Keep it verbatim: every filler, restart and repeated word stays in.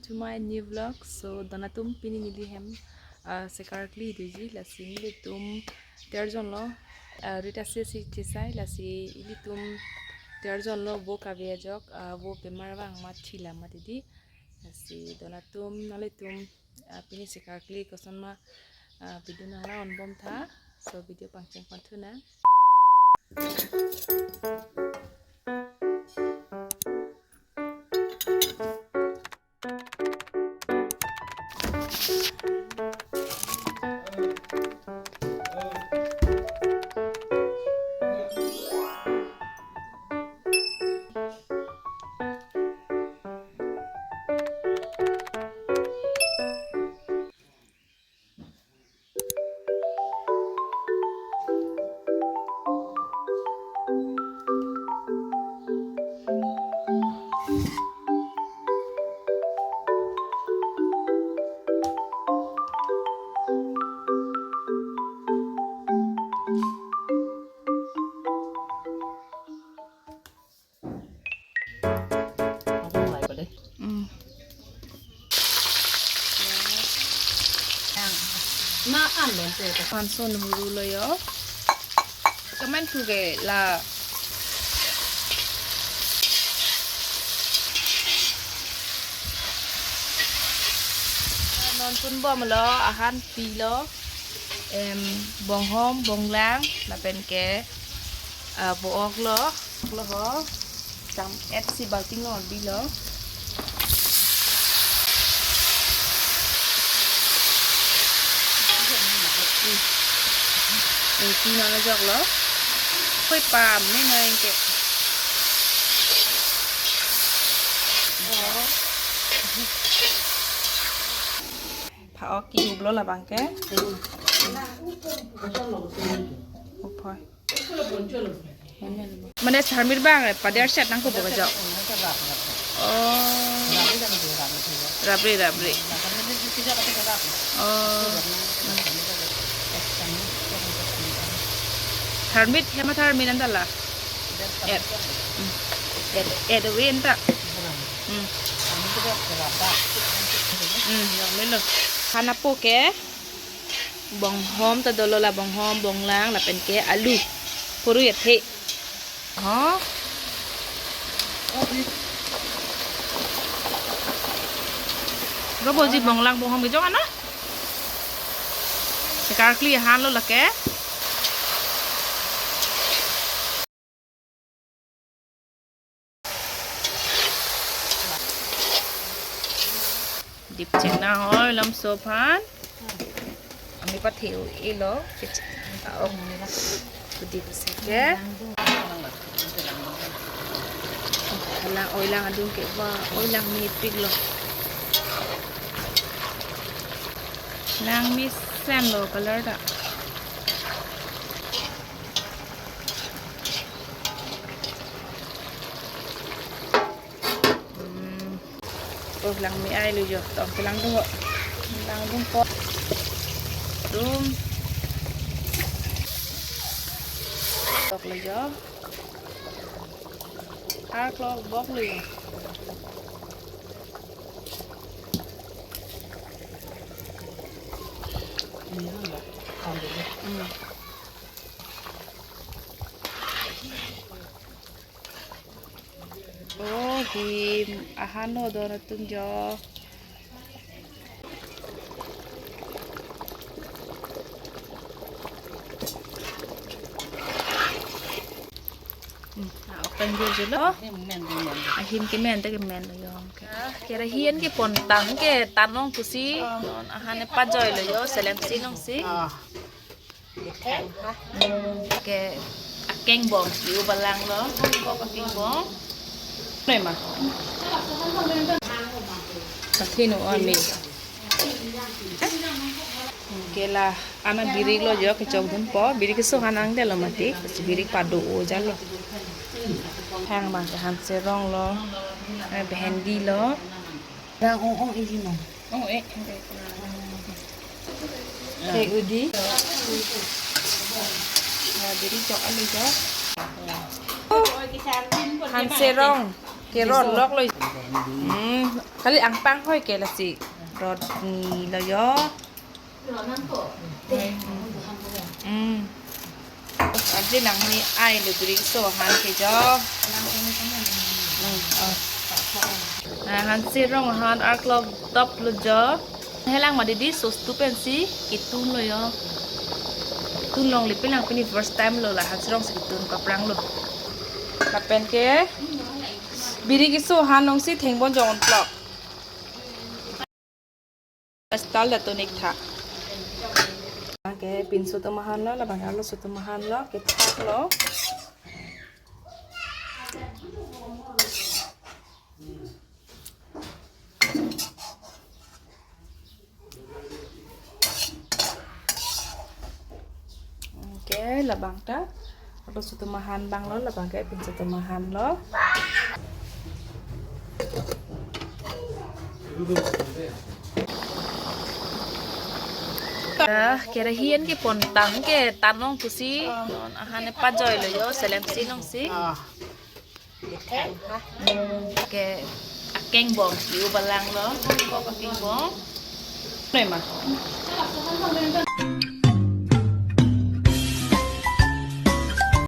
To my new vlog. So, don atum, pini neli hem, ah, sekarkli doji, lasi nelitum terjon lo, ah, Rita si si chisai, lasi ilitum terjon lo, bo kave ajok, ah, bo bemar vang mat chila mat dei. Lasi don atum, nanglitum, ah, pini sekarkli koson ma, ah, video nanglang-onbom tha. So, video pangcheng pon thu nang. Mm. Na an lon te ta. Panso nuhuru lo yo. Kaman tu ke la. Non pun bom lo, ahan pi lo. Em, bonghom, bonglang, lapen ke, ah, bo-ok lo, lo ho, cham et si balting lo, bi lo. Hmm. Ingti non ajok lo. Koi pam, ne no ingke. Oh. Pha-ok ki-up lo labang ke. Up hoi. Mane tharmit bang, eh, pader set nangkok bo kejok. Oh. Rabri, rabri. Oh. Tharmit, hema tharmit anta la. Add. Hmm. Add, add away anta. Hmm. Hmm, ya, melo. Hana po ke. Bonghom ta dolo la, bonghom, bonglang, lapen ke alu. Puru ya the. Ha? Robo ji bonglang bonghom kejok ana? Sekarkli han lo lake. Dip cheng nang hoi lam so aphan. Ami pathe-o-e lo. Kech-, oh. Dip seke. Lang oilang adung ke ba, oilang mepik lo. Lang mesen lo color ta. Hmm. Oh, lang me-ai lo jo. Tong ke langdun ho. Langdun po. Dum. Tok lo jo. Arlo bok lo jo. Hmm. Oh, him ahan ho don atum jo. Hmm, ah, open jo jo lo. Ahim kemen ta kemen lo jo. Ah, kerahi an ke pon tang ke tan long pusi. Non ahan ne pajoi lo jo, selem si long si. Ke akeng bom, yu balang lo, bom akeng bom. Noi ma. Kathi no ami. Ke la, ana birik lo jo kechok dunpo, birik keso hanang de lo mati, birik pado-o jalo. Hang bang ke hanserong lo, eh, bhendi lo. Bang ong ong isi no. Ong e, ong e. Ke udi. Ya, jadi chok alu chok. Hanserong, kerot lok lo. Hmm, kali angpang hoi ke lasi. Rodni lo yo. Hmm. Arje nangli ai lo biri keso ahan ke jo. Hmm, oh. Ah, hansi rong ahan arklok top lo jo. Helang ma didi sauce tu pensi ketun lo yo. Tun longle, pilang pini first time lo la hansi rongsi ketun paprang lo. Lapen ke biri keso ahan nongsi thengbon jong onplok. Style da tonik tha. Ke pinso atum ahan lo, labang arloso atum ahan lo, kethak lo. Oke, labang ta. Arloso atum ahan abang lo, labang ke pinso atum ahan lo. Ah, kerahi an ke pontang ke tanong pusi. Non ahan e pajoi lo yo, selem si nongsi. Ah. Hmm, ke akeng bom, yu balang lo, bom akeng bom. Noi ma.